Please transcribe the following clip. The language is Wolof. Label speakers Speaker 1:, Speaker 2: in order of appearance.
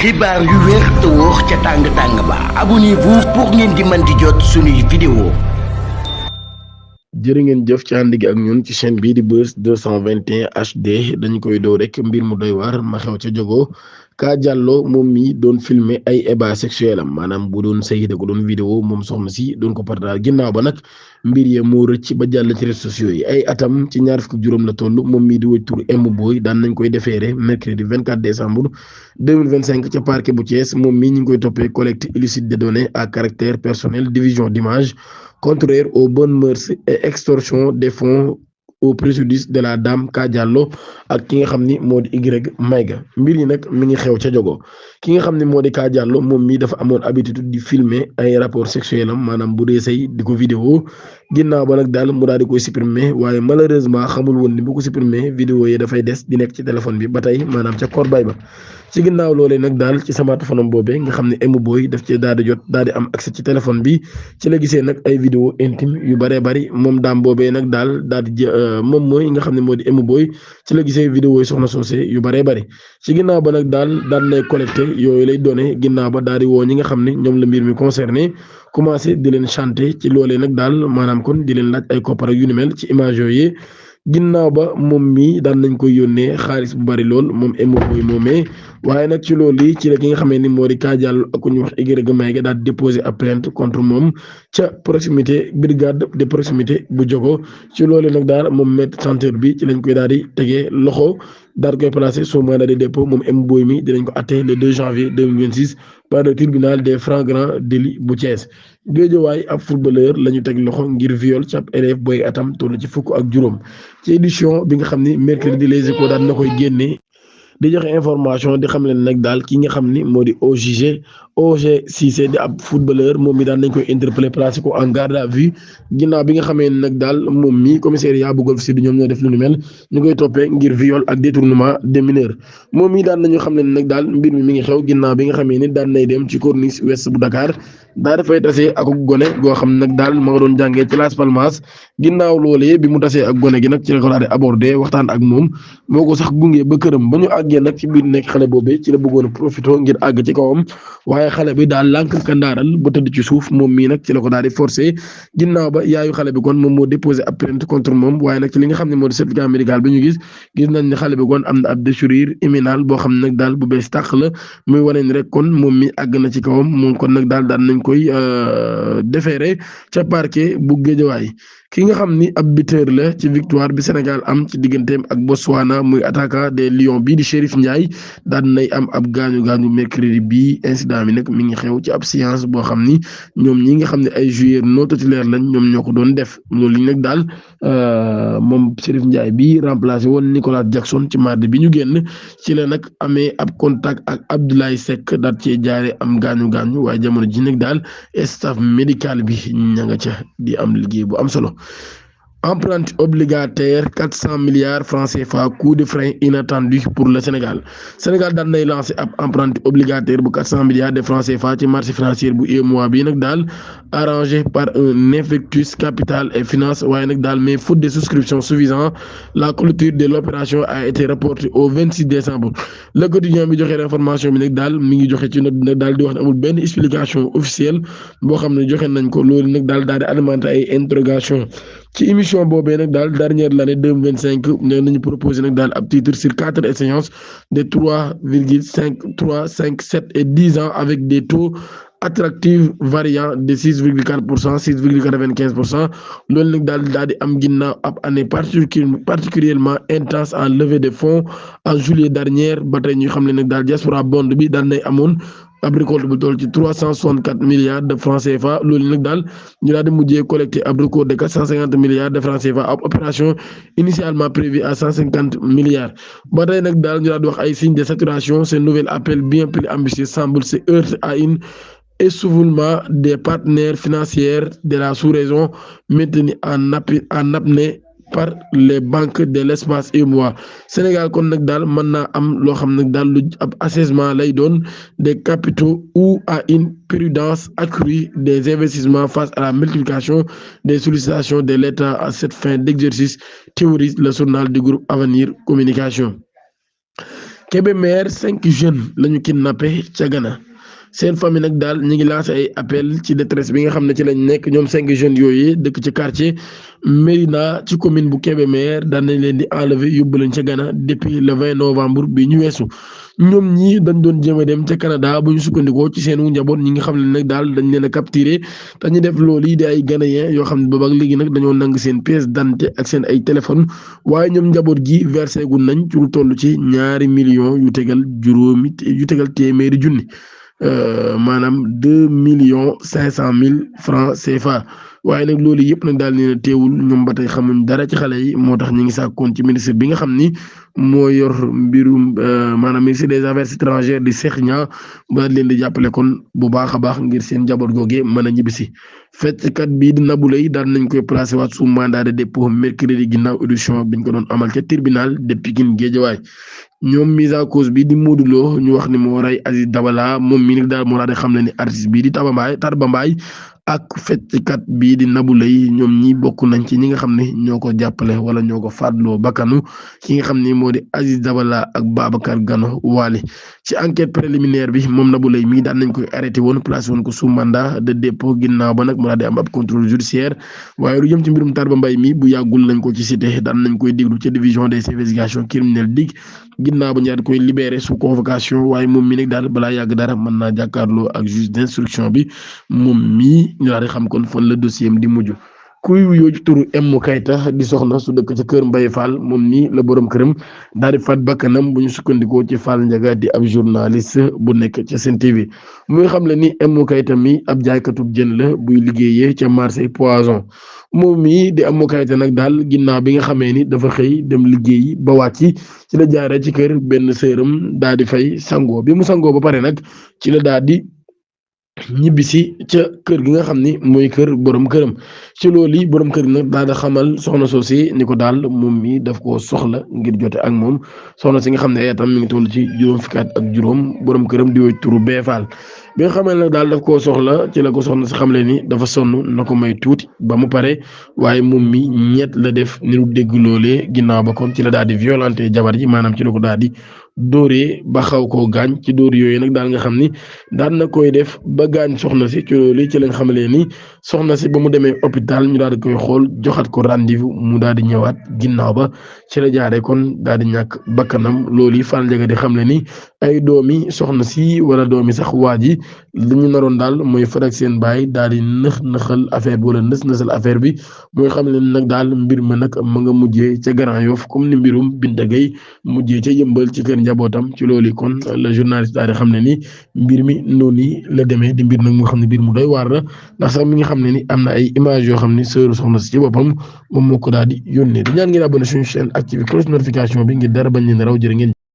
Speaker 1: xibaar yu wér te wóor ca tàng ba abonnez-vous pour ngeen di mën di jot suñuy vidéo.
Speaker 2: jërë ngeen jëf ci ànd gi ak ñun ci chaîne bii di Buzz 221 HD dañu koy doo rek mbir mu doy waar ma xew ca Jogo Ka Diallo moom mi doon filmer ay ébat sexuel am maanaam bu doon sëy da ko doon vidéo moom soxna si doon ko partage ginnaaw ba nag mbir ya moo rëcc ba jàll ci réseaux sociaux yi ay atam ci ñaar fukki juróom la toll moom mii di wëj tur M Boy daan nañ koy defeere mercredi 24 décembre 2025 ca parquet bu Thiès moom mii ñu ngi koy toppee collecte illicite de données à caractère personnel, division d'images contraire aux bonnes mœurs et extorsion des fonds au préjudice de la dame Ka Diallo ak ki nga xam ni moo di Y Mayga mbir yi nag mi ngi xew ca Jogo ki nga xam ne moo di Ka Diallo moom mii dafa amoon habitude di filmer ay rapport sexuel am maanaam bu dee sëy di ko vidéo ginnaaw ba nag daal mu daal di koy supprimer waaye malheureusement xamul woon ni bu ko supprimer vidéo yi dafay des di nekk ci téléphone bi ba tey maanaam ca korbay ba ci ginnaaw loolee nag daal ci smartphone am boobee nga xam ne M Boy daf cee daal di jot daal di am accès ci téléphone bi ci la gisee nag ay vidéo intime yu bëree bëri moom daam boobee nag daal di moom mooy nga xam ne moo di M Boy ci la gisee vidéo yi soxna soosé yu bëree bëri ci ginnaaw ba nag daal lay collecté yooyu lay donné ginnaaw ba daal di woo ñi nga xam ne ñoom la mbir mi concerné commencé di leen chanter ci loolee nag daal maanaam kon di leen laaj ay koppar yu ni mel ci image yooyu ginnaaw ba moom mii daan nañ koy yónnee xaalis bu bari lool moom M Boy moomee waaye nag ci loolu yi ci la ki nga xamee ni moo di Ka Diallo ak ku ñuy wax Y Mayga daal déposé ab plainte contre moom ca proximité brigade de proximité bu Jogo ci loolu nag daal moom maître chanteur bi ci lañ koy daal di tegee loxo daal koy placé sous mandat de dépôt moom M Boy mi dinañ ko atte le 2 janvier 2026 par le tribunal des flagrants délits bu Thiès. Géejawaay ab footballeur la ñu teg loxo ngir viol ci ab élève booy atam toll ci fukk ak juróom ci édition bi nga xam ni mercredi Les Échos daan na koy génnee di joxe information di xam leen nag daal ki nga xam ni moo di OG Cissé di ab footballeur moom mi daan nañ koy interpellé placé ko en garde à vue ginnaaw bi nga xamee ne nag daal moom mi commissariat bu Golf Sud ñoom ñoo def lu ni mel ñu koy toppee ngir viol ak détournement des mineurs moom mi daan nañu xam ne nag daal mbir mi ngi xew ginnaaw bi nga xamee ni daan nay dem ci corniche ouest bu Dakar daa dafay tasee ak gone goo xam nag daal ma nga doon jàngee ci Las Palmas ginnaaw loolee bi mu tasee ak gone gi nag ci la ko daal di abordé waxtaan ak moom moo ko sax gunge ba këram ba ñu àggee nag ci biir nekk xale boobee ci la bëggoon a profité ngir àgg ci kawam waaye xale bi daal lànk kandaaral ba tëdd ci suuf moom mii nag ci la ko daal di forcé ginnaaw ba yaayu xale bi kon moom moo déposé ab plainte contre moom waaye nag ci li nga xam ne moo di certificat médical bi ñu gis nañ ne xale bi kon am na ab déchirure imminente boo xam ne nag daal bu bees tàq la muy wane ni rek kon moom mi àgg na ci kawam moom kon nag daal daan nañ koy déféré ca parquet bu Guédiawaye ki nga xam ni ab buteur la ci victoire bi Sénégal am ci digganteem ak Botswana muy attaquant des Lions bii di Chérif Ndiaye daan nay am ab gaañu mercredi bii incident bi nag mi ngi xew ci ab séance boo xam ni ñoom ñi nga xam ne ay joueurs non titulaires lañ ñoom ñoo ko doon def loolu nag daal moom Chérif Ndiaye bii remplacé woon Nicolas Jackson ci mardi bi ñu génn ci la nag amee ab contact ak Abdoulaye Seck daal cee jaaree am gaañu waaye jamono ji nag daal staff médical bi ña nga ca di am liggéey bu am solo. Emprunt obligataire 400 milliards francs CFA coup de frein inattendu pour le Sénégal daan nay lancé ab emprunt obligataire bu 400 milliards de francs CFA ci marché financier bu UEMOA bi nag daal arrangé par un Infectus Capital et Finance waaye nag daal mais faute de souscription suffisant la clôture de l'opération a été reportée au 26 décembre le quotidien bi joxe information bi nag daal mi ngi joxe ci note nag daal di wax ne amul benn explication officielle boo xam ne joxe nañ ko loolu nag daal di alimenter ay interrogation ci émission boobee nag daal dernière l'année 2025 nee nañu proposé nag daal ab titre sur 4 échéances de 3,5, 3, 5, 7 et 10 ans avec des taux attractifs variant de 6,4%, 6,95% loolu nag daal di am ginnaaw ab année particulièrement intense en levée de fonds en juillet dernier ba tey ñu xam ne nag daal diaspora bond bi daal nay amoon ab récolte bu toll ci 364 milliards de francs CFA loolu nag daal ñu daal di mujjee collecté ab record de 450 milliards de francs CFA ab opération initialement prévue à 150 milliards ba tey nag daal ñu daal di wax ay signes de saturation ce nouvel appel bien plus ambitieux semble se heurter à une essoufflement des partenaires financiers de la sous-région maintenus en apnée par les banques de l'espace UEMOA Sénégal kon nag daal mën naa am loo xam nag daal lu ab assèchement lay doon des capitaux ou à une prudence accrue des investissements face à la multiplication des sollicitations de l'État à cette fin d'exercice théorise le journal du groupe Avenir Communication Kébémer 5 jeunes lañu kidnappé ca Ghana seen famille nag daal ñu ngi lancé ay appel ci détresse bi nga xam ne ci lañ nekk ñoom 5 jeunes yooyu dëkk ci quartier Mérina ci commune bu Kébémer daan nañ leen di enlever yóbbu leen ca Ghana depuis le 20 novembre bi ñu weesu ñoom ñii dañ doon jéem a dem ca Canada bu ñu sukkandikoo ci seenu njaboot ñi nga xam ne nag daal dañ leen a capturé te ñu def loolu yi di ay Ghanéens yoo xam ne booba ak léegi nag dañoo nang seen pièce d'identité ak seen ay téléphone waaye ñoom njaboot gi versé gun nañ ci lu toll ci 2 millions yu tegal téeméeri junni. Maanaam 2,5 millions francs CFA waaye nag loolu yëpp nag daal nee na teewul ñoom ba tey xamuñ dara ci xale yi moo tax ñu ngi sàkkoon ci ministre bi nga xam ni moo yor mbirum maanaam ministre des affaires étrangères di Cheikh Niang ba leen di jàppale kon bu baax a baax ngir seen njaboot googee mën a ñibbisi fecckat bii di Nabou Leye daal nañ koy placé waat sous mandat de dépôt mercredi ginnaaw audition biñ ko doon amal ca tribunal de Pikine Guédiawaye ñoom mise en cause bi di Modou Lo ñu wax ni moo rey Aziz Dabala moom mii nag daal moo daal di xam ne ni artiste bii di Tarba Mbaye ak fecckat bii di Nabou Leye ñoom ñi bokk nañ ci ñi nga xam ne ñoo ko jàppale wala ñoo ko faatloo bakkanu ki nga xam ni moo di Aziz Dabala ak Babacar Gano Wali ci enquête préliminaire bi moom Nabou Leye mii daan nañ koy arrêté woon placé woon ko sous mandat de dépôt ginnaaw ba nag mu daal di am ab contrôle judiciaire waaye lu jëm ci mbirum Tarba Mbaye mi bu yàggul lañ ko ci cité daan nañ koy déglu ca division des investigations criminelles dig ginnaaw ba ñu daal di koy libéré sous convocation waaye moom mi nag daal balaa yàgg dara mën naa jàkkaarloo ak juge d'instruction bi moom mii ñu daal di xam kon fan la dossier am di mujj kuy wuyoo ci turu Emmu Kayta di soxna su dëkk ca kër Mbaye Fall moom nii la borom këram daal di faat bakkanam bu ñu sukkandikoo ci Fall Ndiaga di ab journaliste bu nekk ca Sen TV muy xam le ni Emmu Kayta mi ab jaaykatub jën la buy liggéeyee ca marché Poisson moom mii di Emmu Kayta nag daal ginnaaw bi nga xamee ni dafa xëy dem liggéeyi ba wàcc ci la jaaree ci kër benn sëram daal di fay sangoo bi mu sangoo ba pare nag ci la daal di ñibbisi ca kër gi nga xam ni mooy kër borom këram ci loolu borom kër gi nag daal di xamal soxna soosi ni ko daal moom mi daf koo soxla ngir jote ak moom soxna si nga xam ne ay atam mi ngi toll ci juróom fukki at ak juróom borom këram di woy turu beefaal bi nga xamal nag daal daf koo soxla ci la ko soxna si xamle ni dafa sonn na ko may tuuti ba mu pare waaye moom mi ñett la def ni lu dégg loolee ginnaaw ba kon ci la daal di violenté jabar ji maanaam ci la ko daal di dóoree ba xaw koo gaañ ci dóor yooyu nag daal nga xam ni daan na koy def ba gaañ soxna si ci loolu ci lañ xamalee ni soxna si ba mu demee hôpital ñu daal di koy xool joxat ko rendez-vous mu daal di ñëwaat ginnaaw ba ci la jaaree kon daal di ñàkk bakkanam loolu yi Fall Ndiaga di xamle ni ay doomi soxna si wala doomi sax waa ji li ñu naroon daal mooy farak seen baay daal di nëxal affaire bi wala nësal affaire bi mooy xam ne nag daal mbir ma nag ma nga mujjee ca Grand Yoff comme ni mbirum Binta Gueye mujjee ca Yëmbal ci kër njabootam ci loolu kon le journaliste daal di xam ne ni mbir mi noonu la demee di mbir nag mu xam ne mbir mu doy waar la ndax sax mi nga xam ne ni am na ay image yoo xam ne sœuru soxna si ci boppam moom moo ko daal di yónnee di ñaan ngeen abonné suñu chaîne active cloche notification bi ngir dara bañ leen raw jërë ngeen